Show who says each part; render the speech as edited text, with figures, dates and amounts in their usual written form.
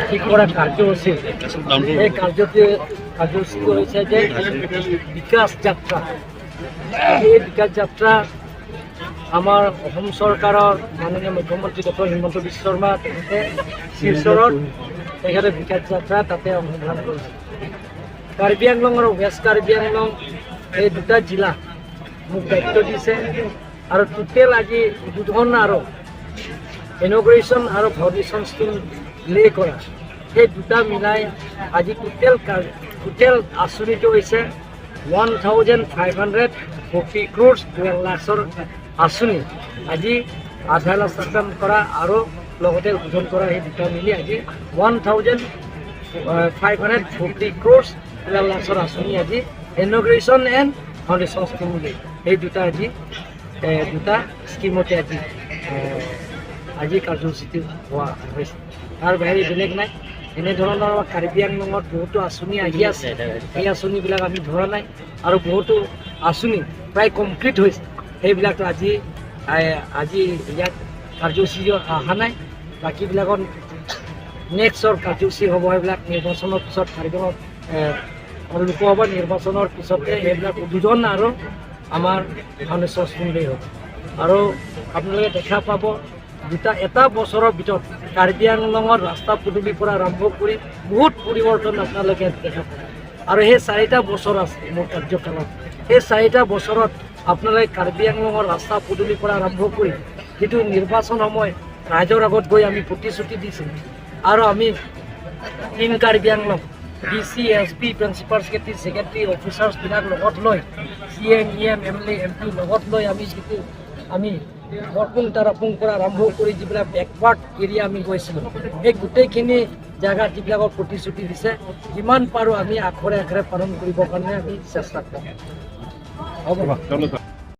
Speaker 1: ঠিক কৰা কাৰ্যসূচী, সেই কাৰ্যসূচীটো হৈছে যে বিকাশ যাত্ৰা। এই বিকাশ যাত্ৰা আমাৰ অসম চৰকাৰৰ মাননীয় মুখ্যমন্ত্ৰী ডক্টৰ হিমন্ত বিশ্ব শৰ্মা, তেখেতে শিলচৰত তেখেতে বিকাশ যাত্ৰা তাতে অংশগ্ৰহণ কৰিছে। কাৰ্বি আংলং আৰু ৱেষ্ট কাৰ্বি আংলং এই দুটা জিলা মোক দায়িত্ব দিছে আৰু টোটেল আজি উদ্বোধন আৰু ইনঅগুৰেশ্যন আৰু ফাউণ্ডেশ্যন ষ্টোন লে কৰা, সেই দুটা মিলাই আজি টোটেল আঁচনিটো হৈছে 1540 crores 12 লাখৰ আঁচনি। আজি আধাৰশিলা স্থাপন কৰা আৰু লগতে উদ্বোধন কৰা, সেই দুটা মিলি আজি 1540 crores 12 লাখৰ আঁচনি আজি ইনঅগুৰেশ্যন এণ্ড ফাউণ্ডেশ্যন ষ্টোন বুলি সেই দুটা আজি দুটা স্কীমতে আজি কাৰ্যসূচীটো হোৱা হৈছে। তাৰ বাহিৰে বেলেগ নাই। এনেধৰণৰ কাৰ্বি আংলঙত বহুতো আঁচনি আহি আছে, সেই আঁচনিবিলাক আমি ধৰা নাই আৰু বহুতো আঁচনি প্ৰায় কমপ্লিট হৈছে, সেইবিলাকতো আজি ইয়াত কাৰ্যসূচী অহা নাই। বাকীবিলাকত নেক্সটৰ কাৰ্যসূচী হ'ব। সেইবিলাক নিৰ্বাচনৰ পিছত, কাৰ্বি আংলঙত লোকসভা নিৰ্বাচনৰ পিছতে সেইবিলাক উদ্বোধন আৰু আমাৰ ফাউণ্ডেশ্যন ষ্টোন হ'ব। আৰু আপোনালোকে দেখা পাব, দুটা এটা বছৰৰ ভিতৰত কাৰ্বি আংলঙৰ ৰাস্তা পদূলিৰ পৰা আৰম্ভ কৰি বহুত পৰিৱৰ্তন আপোনালোকে দেখা পাব। আৰু সেই 4টা বছৰ আছে মোৰ কাৰ্যকালত, সেই 4টা বছৰত আপোনালোকে কাৰ্বি আংলঙৰ ৰাস্তা পদূলিৰ পৰা আৰম্ভ কৰি যিটো নিৰ্বাচন সময় ৰাইজৰ আগত গৈ আমি প্ৰতিশ্ৰুতি দিছিলোঁ আৰু আমি team Karbi Anglong, DC, SP, principal secretary, secretary, অফিচাৰ্ছবিলাক লগত লৈ, CM, EM, MLA, MP লগত লৈ আমি যিটো আমি বৰপুং তাৰাপুং পৰা আৰম্ভ কৰি যিবিলাক বেকৱাৰ্ড এৰিয়া আমি গৈছিলোঁ, সেই গোটেইখিনি জেগাত যিবিলাকৰ প্ৰতিশ্ৰুতি দিছে, যিমান পাৰোঁ আমি আখৰে আখৰে পালন কৰিবৰ কাৰণে আমি চেষ্টা কৰিম। হ'ব।